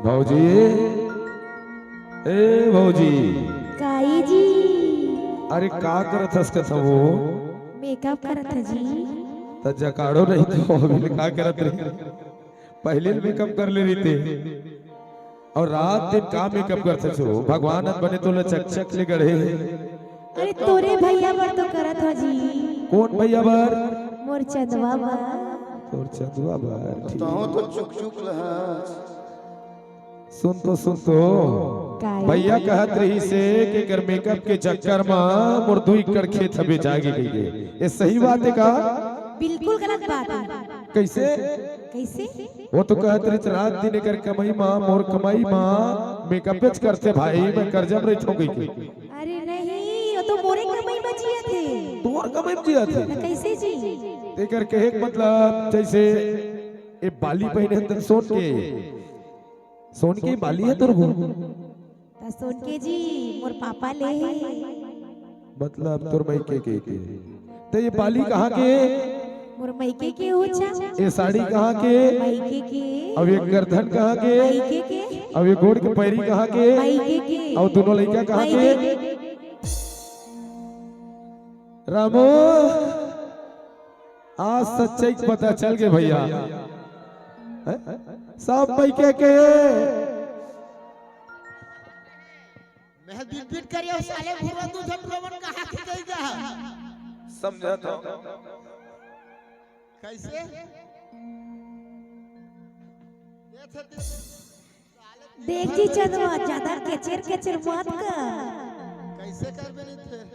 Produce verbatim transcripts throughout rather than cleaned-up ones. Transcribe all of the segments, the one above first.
भौजी, ए भौजी। काई जी? अरे का करत हस कथव वो? मेकअप करत ह जी। त जकाड़ो नहीं तो अभी ले का करत रही? पहले मेकअप कर ले रहिते। अउ रात दिन का मेकअप करत हस वो? भगवान अस बने तोला चकचक ले गढ़े। अरे तोरे भैया बर तो करत हो जी। कोन भैया बर? मोर चंदवा बर। तोर चंदवा बर, ठीक। तहूं तो चुक चुक लहस। सुन तो, सुन तो। काय? भैया कहत रहिसे कि एकर मेकअप के चक्कर म मोर दू एकड़ खेत ह बेचागे कहिके। ये सही बात हे का? बिल्कुल गलत बात हे। कइसे? कइसे? वो तो कहत रहिस रात दिन एकर कमई म, मोर कमई म मेकअपेच करथे भाई, मैं करजा म रहिथंव कहिके। अरे नहीं, वो तो मोरे कमई म जियत हे। तोर कमई म जियत हे? त कइसे जी? तेकर कहे के मतलब जइसे ये बाली पहिने हन त सोन के, सोन के बाली हे तोर वो? त सोन के जी, मोर पापा ले हे। मतलब तोर मइके के, के। त ये बाली कहां के? मोर मइके के हो चा। ये साड़ी कहां के? मइके के। अउ ये गरधन कहां के? मइके के। अउ ये गोड़ के पैरी कहां के? मइके के। अउ दूनों लइका कहां के? मइके के। रामू, आज सच्चाई के पता चल गे भैया। हैं? सब मइके के। मैं बिट बिट करे हो साले भुरवा, तू झन रोमन कहा के गई गा। समझा तो। कइसे? देख जी चंदवा, जादा केचर केचर मत कर। कइसे करबे नहीं फिर?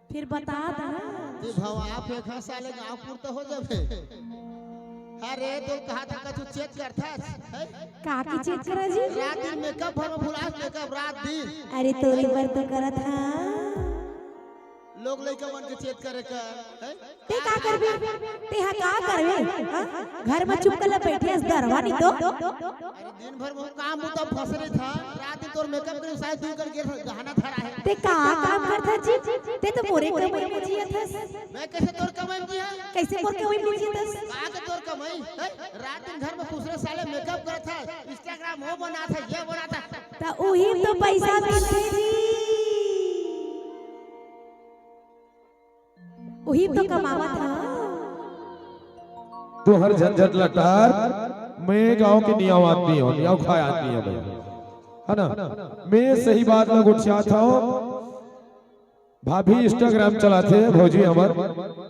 फिर बता दा। जी भवा, आप एक हाथ साले गांव पुरता हो जाबे। अरे, तो कहा था का तू चेत करथस, हैं? का की चेत करा जी? रात दिन मेकअप भर में भुलास मेकअप रात दिन। अरे, तोरे बर तो करत हा। लोग लइका मन के चेत करे का, हैं? ते का करबे? ते हा का करबे? हां? घर में चुप कर ले बैठे हस दरवा नहीं तो। अरे दिन भर वो काम बुता फंस रही था, रात दिन तोर मेकअप करे, शायद तू करके गहना धरा है। ते का काम करत हस जी? ते तो मोरे कमई में जियत हस। मैं कइसे तोर कमई में जियत हस? कइसे मोर कमई में जियत हस? का के तोर कमई? हैं? रात दिन घर में खुसरे साले मेकअप करत हस, Instagram वो बनात हस, ये बनात हस। त उही तो पइसा मिलथे जी। उही तो कमावत हा। तोर झंझट ल टार, मैं गांव के नियाव आदमी हों, नियाव खाय आदमी हों मैं, है ना? मैं सही बात ल गोठियात हों। भाभी Instagram चलाथे भौजी हमर,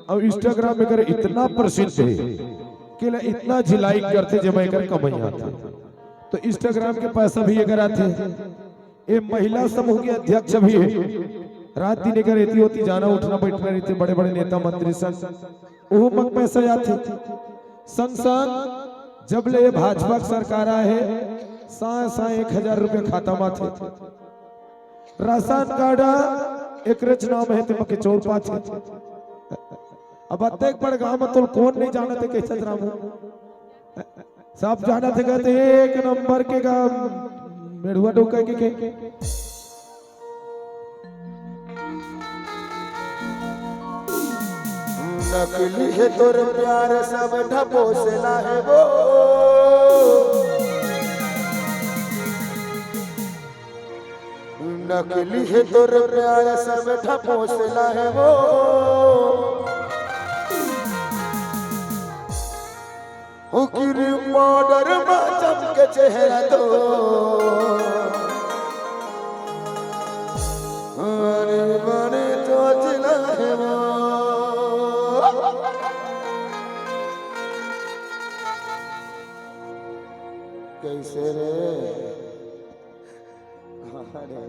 अउ Instagram में एकर इतना प्रसिद्ध हे कि एला इतना झी like करथे, जेमा एकर कमई आथे। तो Instagram के पइसा भी एकर आथे। ये महिला समूह के अध्यक्ष भी हे। रात दिन एकर एती ओती जाना उठना बैठना रहिथे बड़े बड़े नेता मंत्री संग, ओहू मन पइसा आथे। संग संग जब ले ये भाजपा के सरकार आय हे, साय साय एक हजार रुपया खाता म आथे। राशन कार्ड एकरेच नाम हे, तेमा के चोर पाथे। अब अतेक बड़ गांव म तोला कोन नहीं जानत हे, कइसे रामू? सब जानत हे, कहते एक नंबर के गा मेढ़ुआ डोका के, के। नकली हे तोर प्यार, सब ढपोसला हे वो। नकली हे तोर प्यार, सब ढपोसला हे वो। हो क्रीम पाउडर मा चमके चेहरा तो, अरे बड़े चोचला हे वो। कइसे रे? अरे।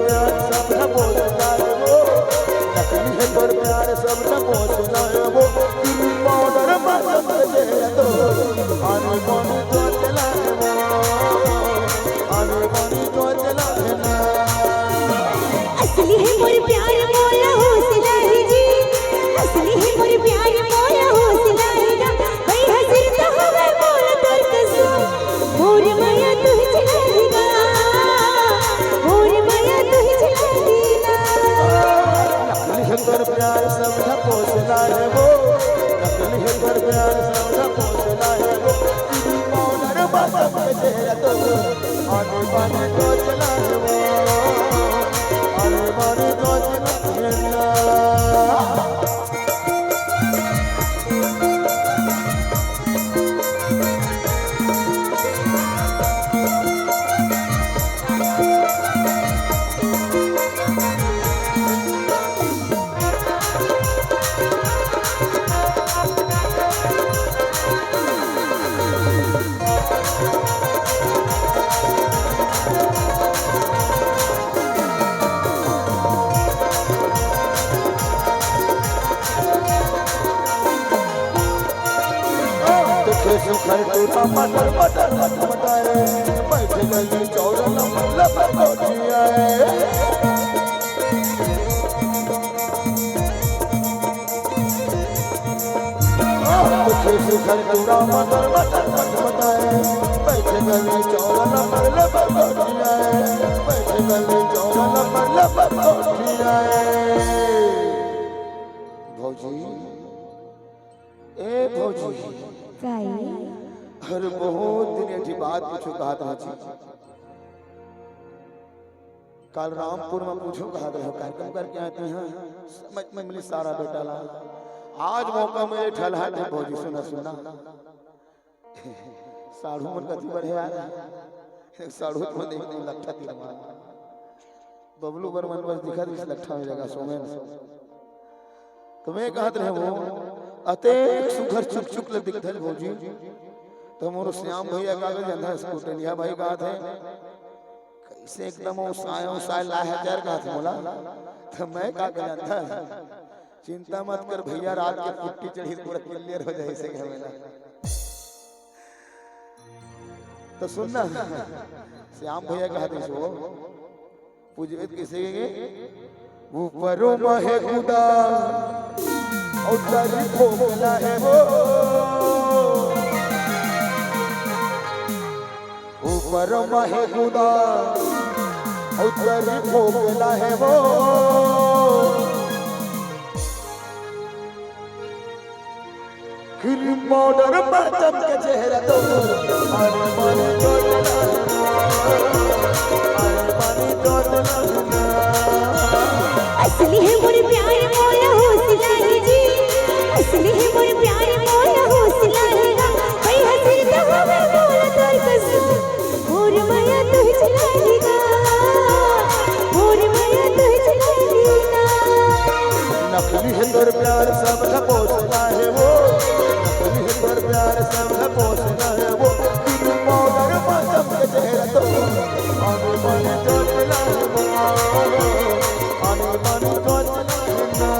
प्यार सब न बोलना है वो, नकली है पर प्यार सब न बोलना है वो, क्रीम पाउडर मार दे तो, आने पानी तो चला है वो, आने पानी तो चला है ना। असली है मोर प्यार मोला हौसला है जी, असली है मोर प्यार मोला हौसला है ना। भाई हजर तो हवे मोला तोर कसम, मोर मया तुझ रहेगा, मोर मया तुझ रहेगा। नकली है तोर प्यार सब न पोसना है वो, नकली है तोर प्यार सब न पोसना है वो, क्रीम पाउडर मार दे तो, आने पानी तो चला है वो, आने पानी तो चला है ना। देखे सुखर टूरा मटर मटर मटमटाए, बैठे गली चौरन लपर कोठियाए। देखे सुखर टूरा मटर मटर मटमटाए, बैठे गली चौरन लपर कोठियाए, बैठे गली चौरन लपर कोठियाए। भौजी, ए भौजी। काई? अरे बहुत दिन एठी बात कुछ कहत रहत हँव। काल रामपुर म कुछ कहत रहेंव, कार्यक्रम करके आए हँव, समझ म नइ आइस सारा बेटा ला। आज मौका मिले ठलहा थे भौजी, सुना सुना। साढ़ू मन कति बढ़े यार। साढ़ू मन एक दिन लट्ठा तीर मार। बबलू बर्मन बस दिखा दिस लट्ठा में जगह सोमेन। त मैं कहत रहेंव, अतेक सुघर चुक चुक ल दिखथस भौजी। त मोर श्याम भैया का के जानथस, कुटेलिया भाई कहत हे, कइसे एकदम ओसाय ओसाय लाय हजार कहत हे मोला। त मैं का के जानथस, चिंता मत कर भैया, रात के पुट्टी चढ़ही पूरा clear हो जाही से कहे मोला। त सुन ना, श्याम भैया कहत हे सो, पूजबे त कइसे कहिके? ऊपरो म हे गुदा, अउ तरी फोकला हे वो। ऊपरो म हे गुदा, अउ तरी फोकला हे वो। क्रीम पाउडर म चमके चेहरा तो, आने पानी तो चला, आने पानी तो चला। असली हे मोर प्यार मोला हौसला हे जी, असली हे मोर प्यार मोला हौसला हे ना। भाई हजर तो हवे मोला तोर कसम, मोर मया तुझ रहेगा, मोर मया तुझ रहेगा। नकली हे तोर प्यार सब ल पोसना हे वो, नकली हे तोर प्यार सब ल पोसना हे वो। क्रीम पाउडर म चमके चेहरा तो, आने पानी तो चला हे वो, आने पानी तो चला हे ना।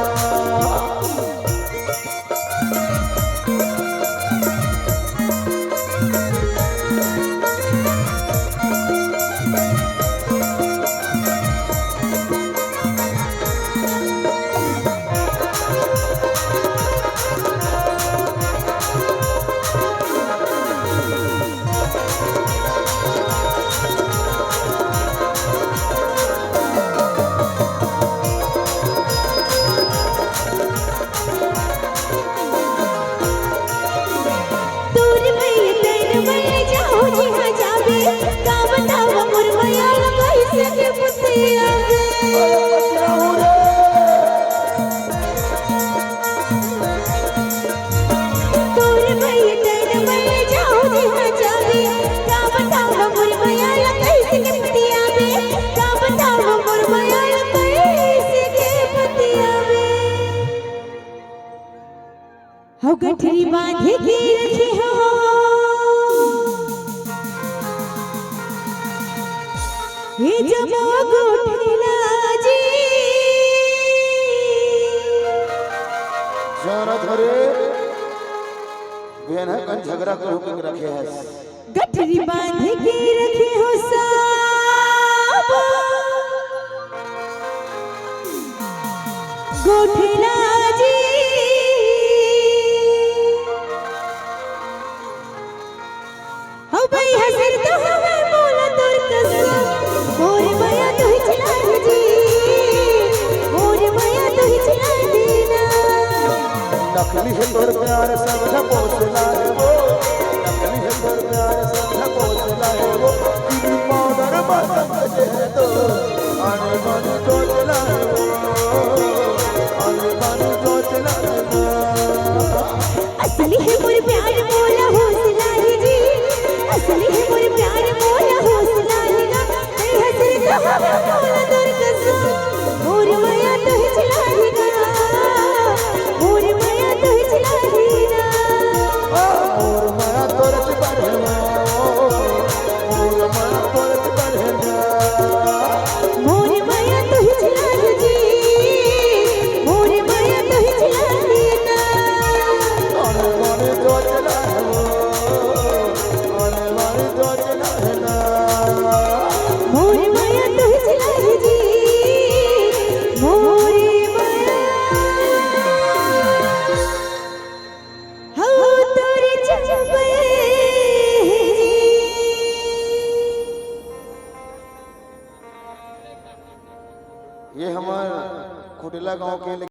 तोर भैया तैर मैं जाहूँ जिहाँ जाबे, का बतावँ मोर मया ला कइसे के पुतियाबे। तोर भैया तैर मैं जाहूँ जिहाँ जाबे, का बतावँ मोर मया ला कइसे के पुतियाबे, का बतावँ मोर मया ला कइसे के पुतियाबे। हव गठरी बांधे के रखे हव, हे जम्मो गोठरी ला। बेन ह कन झगड़ा करू के रखे हस। गठरी बांध के रखे हो सब गोठला जी। हो बई हसर तो हवे मोला तोर कसम, मोर मया तो हिचला जी, मोर मया तो हिचला देना। नकली है तोर प्यार समझा पोसला है वो, नकली है तोर प्यार समझा पोसला है वो, क्रीम पाउडर बदन के तो आने मन सोचला है वो, आने मन सोचला है वो। असली है मोर प्यार मोला हौसला ही जी, असली है मोर प्यार मोला हौसला ही ना। नहीं हंसे तो हवा मोला तोर कसम, मोर मया तो हिचला ही ना, मोर मया तो हिचला ही ना। मोर मया तोर बढ़ेला, मोर मया तोर बढ़ेला। मोर मया तो हिचला ही जी, मोर मया तो हिचला ही ना। अरे मारे तो चला है वो, अरे मारे तो चला है ना। मोर मया तो हिचला ही जी, मोर मया। हो तोरे चंपे जी। ये हमर खुटेला गांव के